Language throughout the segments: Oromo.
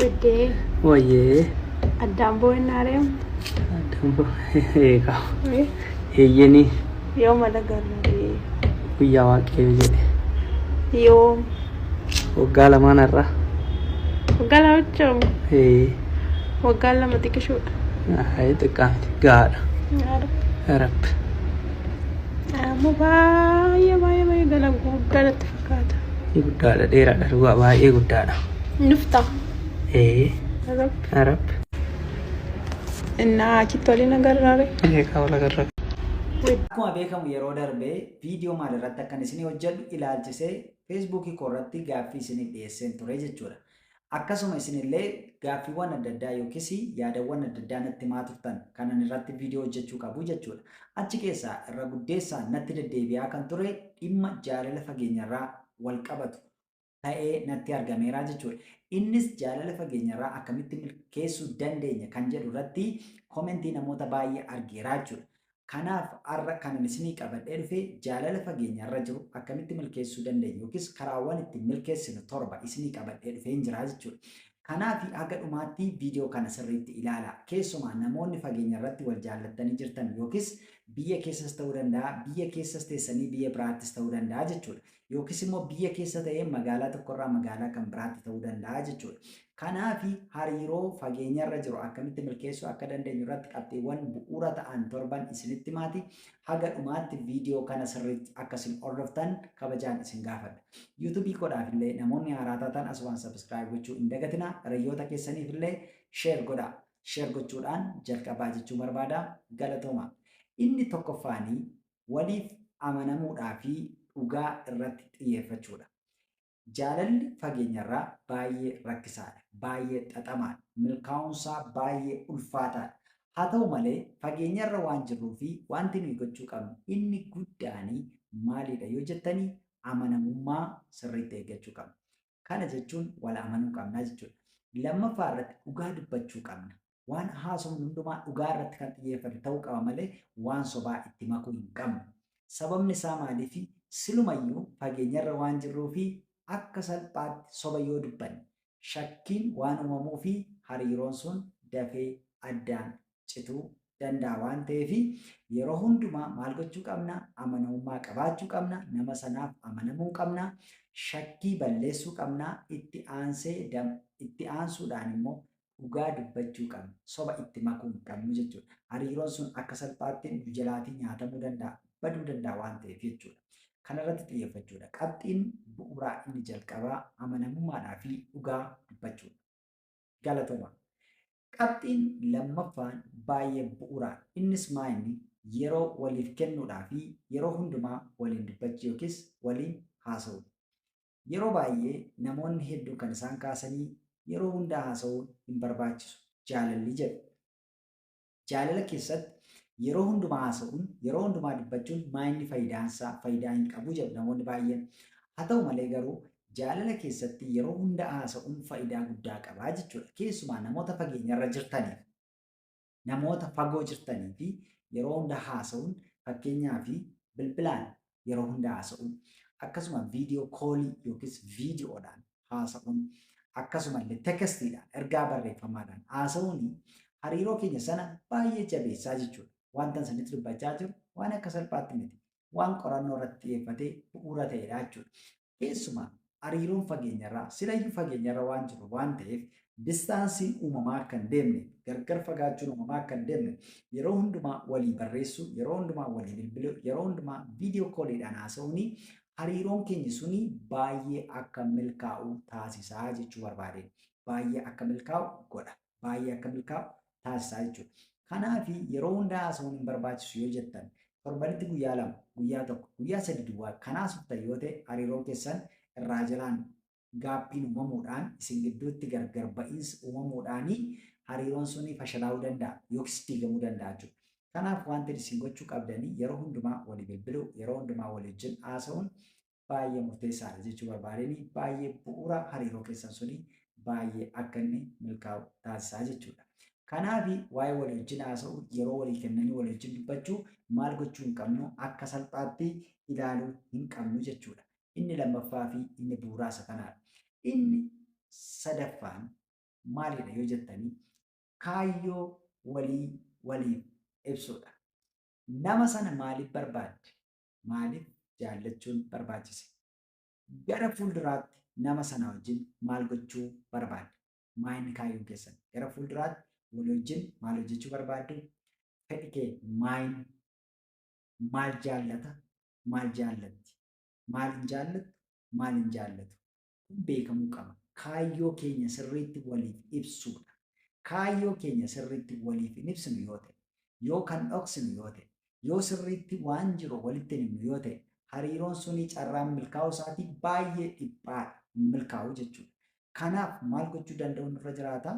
Widdee. Wayyee. Addaan boo'inna areemu. Addaan eegaa. Eeyyeni. Yoom alagarree? Guyyaa Waaqayyo jedhe. Yoom? Waggaa lamaan har'a. Waggaa 2 jechuun? Ee. Waggaan 2 xiqqishuudha. Ay, xiqqaa miti, gahaadha. Gahaadha. Rabbi. Ammoo baay'ee baay'ee baay'ee gala guddaa natti fakkaata. Guddaadha, dheeraadha, dhugaa baay'ee guddaadha. Nufta. Ee. Rabbi. Rabbi. Innaa achitti waliin agarraare. Eegaa wal agarra. Akkuma beekamu yeroo darbe viidiyoo maal irratti akkan isinii hojjedhu ilaalchisee Feesbuukii koo irratti gaaffii isiniif dhiyeesseen ture jechuudha. Akkasuma isinillee gaaffiiwwan adda addaa yookiis yaadawwan adda addaa natti himaa turtan kanan irratti viidiyoo hojjechuu qabu jechuudha. Achi keessaa irra guddeessaan natti deddeebi'aa kan ture dhimma jaalala fageenyarraa wal qabatu ta'ee natti argameera jechuudha. Innis jaalala fageenyarraa akkamitti milkeessuu dandeenya kan jedhu irratti komentii namoota baay'ee argeera jechuudha. Kanaaf har'a kanan isinii qabadhee dhufe jaalala fageenyarra jiru akkamitti milkeessuu dandeenya yookiis karaawwan ittiin milkeessinu 7 isinii qabadhee dhufeen jira jechuudha. Kanaaf haga dhumaatti viidiyoo kana sirriitti ilaalaa. Keessumaa namoonni fageenyarratti wal jaallattanii jirtan yookiis biyya keessas ta'uu danda'a, biyya keessas teessanii biyya biraattis ta'uu danda'a jechuudha. Yookiis immoo biyya keessa ta'ee magaalaa tokkorraa magaalaa kan biraatti ta'uu danda'a jechuudha. Kanaaf hariiroo fageenyarra jiru akkamitti milkeessuu akka dandeenyu irratti qabxiiwwan bu'uura ta'an torban isinitti himaati. Haga dhumaatti viidiyoo kana sirriitti akka isin hordoftan kabajaan isin gaafadha. YouTube koodhaaf illee namoonni haaraa taatan asumaan subscribe gochuu hin dagatinaa. Hiriyoota keessaniif illee share godhaa. Share gochuudhaan jalqabaa jechuu barbaada. Galatooma. Inni tokkoffaanii waliif amanamuudhaa fi dhugaa irratti xiyyeeffachuudha. Jaalalli fageenyarraa baay'ee rakkisaadha, baay'ee xaxamaadha, milkaa'uunsaa baay'ee ulfaataadha. Haa ta'u malee fageenyarra waan jirruufi wanti nuyi gochuu qabnu inni guddaani maaliidha yoo jettani amanamummaa sirriitti eeggachuu qabna. Kana jechuun wal amanuu qabna jechuudha. Lammaffaa irratti dhugaa dubbachuu qabna. Waan haasofnu hundumaa dhugaa irratti kan xiyyeeffate ta'uu qaba malee waan sobaa itti makuu hin qabnu. Sababni isaa maaliifi? Silumayyuu fageenyarra waan jirruufi akka salphaatti soba yoo dubbanne shakkiin waan uumamuufi hariiroon sun dafee addaan cituu danda'a waan ta'eefi yeroo hundumaa maal gochuu qabna? Amanamummaa qabaachuu qabna, nama sanaaf amanamuu qabna, shakkii balleessuu qabna, itti aansee itti aansuudhaan immoo dhugaa dubbachuu qabna. Soba itti makuu hin qabnu jechuudha. Hariiroon sun akka salphaatti nu jalaatii nyaatamuu danda'a, baduu danda'a waan ta'eef jechuudha. Kanarratti xiyyeeffachuudha. Qabxiin bu'uuraa inni jalqabaa amanamummaadhaa fi dhugaa dubbachuudha. Galatoomaa. Qabxiin lammaffaan baay'ee bu'uuraadha. Innis maa inni yeroo waliif kennuudhaa fi yeroo hundumaa waliin dubbachuu yookiis waliin haasa'uudha. Yeroo baay'ee namoonni hedduun kan isaan kaasanii yeroo hundaa haasa'uun hin barbaachisu jaalalli jedhu. Jaalala keessatti yeroo hundumaa haasa'uun, yeroo hundumaa dubbachuun maa inni fayidaansaa fayidaa hin qabu jedhu namoonni baay'een. Haa ta'u malee garuu jaalala keessatti yeroo hunda haasa'uun fayidaa guddaa qabaa jechuudha. Keessumaa namoota fageenyarra jirtaniif. Namoota fagoo jirtanii fi yeroo hunda haasa'uun fakkeenyaaf bilbilaan yeroo hunda haasa'uun akkasuma viidiyoo koolii yookiis viidiyoodhaan haasa'uun akkasumallee tekestiidhaan ergaa barreeffamaadhaan haasa'uun hariiroo keenya sana baay'ee jabeessaa jechuudha. Wanta isinitti dubbachaa jiru waan akka salphaatti miti. Waan qorannoo irratti xiyyeeffatee bu'uura ta'edha jechuudha. Keessumaa hariiroon fageenyarraa silayyuu fageenyarra waan jiru waan ta'eef distaansiin uumamaa akka hin deemne, gargar fagaachuun uumamaa akka hin deemne yeroo hundumaa walii barreessuu, yeroo hundumaa walii bilbiluu, yeroo hundumaa viidiyoo kooliidhaan haasa'uun hariiroon keenya suni baay'ee akka milkaa'u taasisaa jechuu barbaadeen. Baay'ee akka milkaa'u godha. Baay'ee akka milkaa'u taasisaa jechuudha. Kanaaf yeroo hundaa haasa'uun hin barbaachisu yoo jettan torbanitti guyyaa 2, guyyaa 1, guyyaa 3 duwwaa kan haasoftan yoo ta'e hariiroon keessan irraa jalaan gaappiin uumamuudhaan isin gidduutti gargar ba'iinsi uumamuudhaan hariiroon suni fashalaa'uu danda'a yookiis diigamuu danda'a jechuudha. Kanaaf wanti isin gochuu qabdanii yeroo hundumaa walii bilbiluu, yeroo hundumaa walii wajjin haasa'uun baay'ee murteessaadha jechuu barbaadeen baay'ee bu'uura hariiroo keessan suni baay'ee akka inni milkaa'u taasisaa jechuudha. Kanaaf waa'ee walii wajjin haasa'uu, yeroo walii kennanii walii wajjin dubbachuu maal gochuu hin qabnu, akka salphaatti ilaaluu hin qabnu jechuudha. Inni lammaffaa fi inni bu'uuraa isa kanaadha. Inni sadaffaan maalidha yoo jettanii, kaayyoo walii waliif ibsuudha. Nama sana maaliif barbaadde? Maaliif jaallachuun barbaachise? Gara fuulduraatti nama sana wajjin maal gochuu barbaadde? Maayinni kaayyoon keessan? Gara fuulduraatti walii wajjin maal hojjechuu barbaaddu? Fedhi kee maayin? Maal jaallata? Maal jaallatti? Maal hin jaallattu? Maal hin jaallatu? Kun beekamuu qaba. Kaayyoo keenya sirriitti waliif ibsuudha. Kaayyoo keenya sirriitti waliif hin ibsinu yoo ta'e, yoo kan dhoksinu yoo ta'e, yoo sirriitti waan jiru walitti hin himnu yoo ta'e, hariiroon sunii carraan milkaa'uu isaatii baay'ee dhiphaadha. Milkaa'u jechuudha. Kanaaf maal gochuu danda'u nurra jiraata?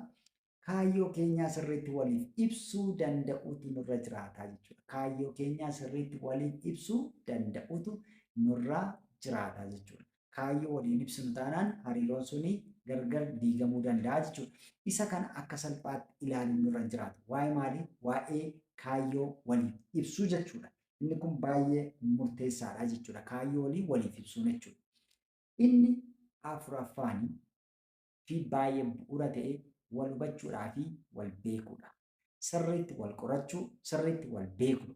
Kaayyoo keenyaa sirriitti waliif ibsuu danda'utu nurra jiraata jechuudha. Kaayyoo keenyaa sirriitti waliif ibsuu danda'utu nurra jiraata jechuudha. Kaayyoo waliin ibsinu taanaan hariiroon sunii gargar diigamuu danda'a jechuudha. Isa kana akka salphaatti ilaaluun nurra jiraatu. Waa'ee maalii? Waa'ee kaayyoo waliif ibsuu jechuudha. Inni kun baay'ee murteessaadha jechuudha. Kaayyoo walii waliif ibsuun jechuudha. Inni afuraffaanii fi baay'ee bu'uura ta'e wal hubachuudhaa fi wal beekuudha. Sirriitti wal qorachuu, sirriitti wal beekuudha.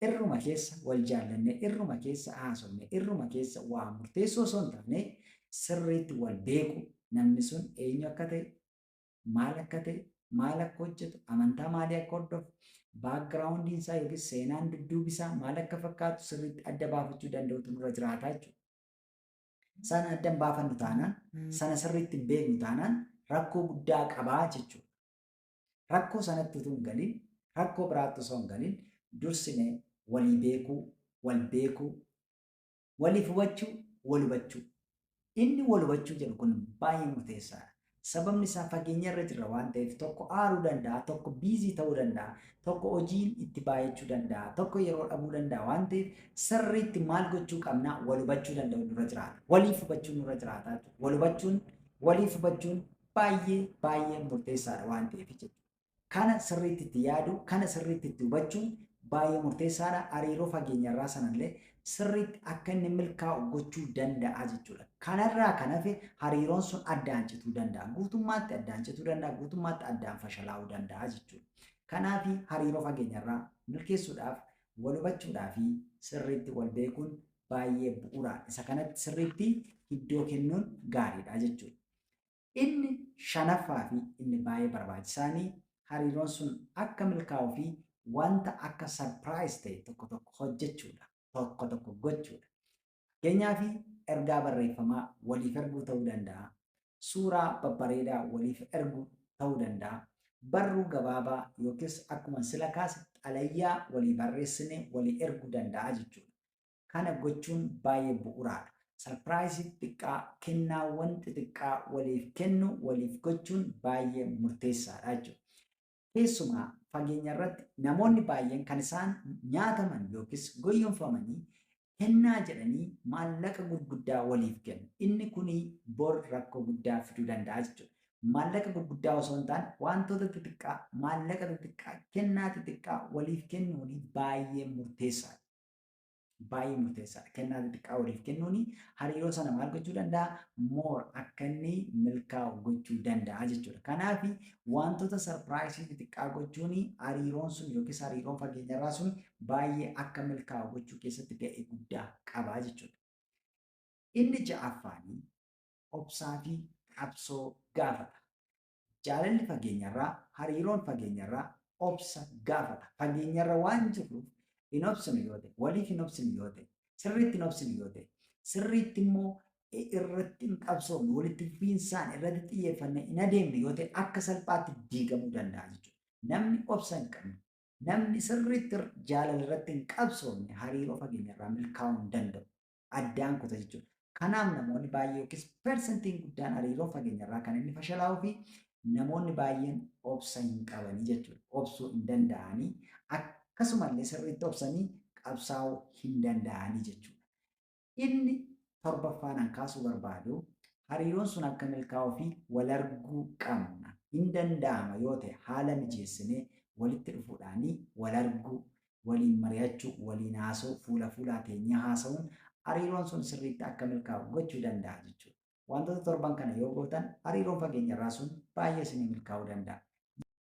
Irruma keessa wal jaallanne, irruma keessa haasofne, irruma keessa waa murteessoo osoo hin taane sirriitti wal beeku. Namni sun eenyu akka ta'e, maal akka ta'e, maal akka hojjetu, amantaa maalii akka hordofu, baakgiraawundiin isaa yookiin seenaan dudduubi isaa maal akka fakkaatu sirriitti adda baafachuu danda'utu nurra jiraata jechuudha. Sana adda hin baafannu taanaan, sana sirriitti hin beeknu taanaan rakkoo guddaa qabaa jechuudha. Rakkoo sanatti utuu hin galin, rakkoo biraatti osoo hin galin dursinee walii beekuu, wal beekuu, waliif hubachuu, wal hubachuu. Inni wal hubachuu jedhu kun baay'ee murteessaadha. Sababni isaa fageenya irra jirra waan ta'eef tokko aaruu danda'a, tokko biizii ta'uu danda'a, tokko hojiin itti baay'achuu danda'a, tokko yeroo dhabuu danda'a waan ta'eef sirriitti maal gochuu qabna? Wal hubachuu danda'u nurra jiraata. Waliif hubachuun nurra jiraata jechuudha. Wal hubachuun, waliif hubachuun baay'ee baay'ee murteessaadha waan ta'eef jechuudha. Kana sirriitti itti yaadu, kana sirriitti itti hubachuun baay'ee murteessaadha. Hariiroo fageenyarraa sanallee sirriitti akka inni milkaa'u gochuu danda'a jechuudha. Kanarraa kan hafe hariiroon sun addaan cituu danda'a. Guutummaatti addaan cituu danda'a, guutummaatti addaan fashalaa'uu danda'a jechuudha. Kanaaf hariiroo fageenyarraa milkeessuudhaaf wal hubachuudhaa fi sirriitti wal beekuun baay'ee bu'uura. Isa kanatti sirriitti iddoo kennuun gaariidha jechuudha. Inni shanaffaa fi inni baay'ee barbaachisaanii hariiroon sun akka milkaa'uu fi wanta akka sarpiraayiz ta'e tokko tokko hojjechuudha. Tokko tokko gochuudha. Fakkeenyaaf ergaa barreeffamaa waliif erguu ta'uu danda'a. Suuraa babbareedaa waliif erguu ta'uu danda'a. Barruu gabaabaa yookiis akkuma sila kaase xalayyaa walii barreessine walii erguu danda'a jechuudha. Kana gochuun baay'ee bu'uuraadha. Sarpiraayizii xixiqqaa, kennaawwan xixiqqaa waliif kennu, waliif gochuun baay'ee murteessaadha jechuudha. Keessumaa fageenya irratti namoonni baay'een kan isaan nyaataman yookiis goyyomfamanii kennaa jedhanii maallaqa gurguddaa waliif kennu. Inni kuni bor rakkoo guddaa fiduu danda'a jechuudha. Maallaqa gurguddaa osoo hin taane wantoota xixiqqaa, maallaqa xixiqqaa, kennaa xixiqqaa waliif kennuun baay'ee murteessaadha. Baay'ee murteessaadha. Kennaa xixiqqaa waliif kennuun hariiroo sana maal gochuu danda'a? Moor akka inni milkaa'u gochuu danda'a jechuudha. Kanaaf wantoota sarpiraayizii xixiqqaa gochuun hariiroon sun yookiis hariiroon fageenyarraa sun baay'ee akka milkaa'u gochuu keessatti ga'ee guddaa qaba jechuudha. Inni ja'affaanii obsaa fi qabsoo gaafata. Jaalalli fageenyarraa, hariiroon fageenyarraa obsa gaafata. Fageenyarra waan jirruuf hin obsinu yoo ta'e, waliif hin obsinu yoo ta'e, sirriitti hin obsinu yoo ta'e, sirriitti immoo irratti hin qabsoofne, walitti fufiinsaan irratti xiyyeeffanne hin adeemne yoo ta'e akka salphaatti diigamuu danda'a jechuudha. Namni obsa hin qabne, namni sirriitti jaalala irratti hin qabsoofne hariiroo fageenyarraa milkaa'uu hin danda'u. Addaan kuta jechuudha. Kanaaf namoonni baay'ee yookiis persentiin guddaan hariiroo fageenyarraa kan inni fashalaa'uu fi namoonni baay'een obsa hin qabanii jechuudha. Obsuu hin danda'anii akkasumallee sirriitti obsanii qabsaa'uu hin danda'anii jechuudha. Inni torbaffaan an kaasuu barbaadu hariiroon sun akka milkaa'uu fi wal arguu qabna. Hin danda'ama yoo ta'e haala mijeessinee walitti dhufuudhaanii wal arguu, waliin mari'achuu, waliin haasa'uu, fuula fuulaa teenyee haasa'uun hariiroon sun sirriitti akka milkaa'u gochuu danda'a jechuudha. Wantoota torban kana yoo gootan hariiroon fageenyarraa sun baay'ee isinii milkaa'uu danda'a.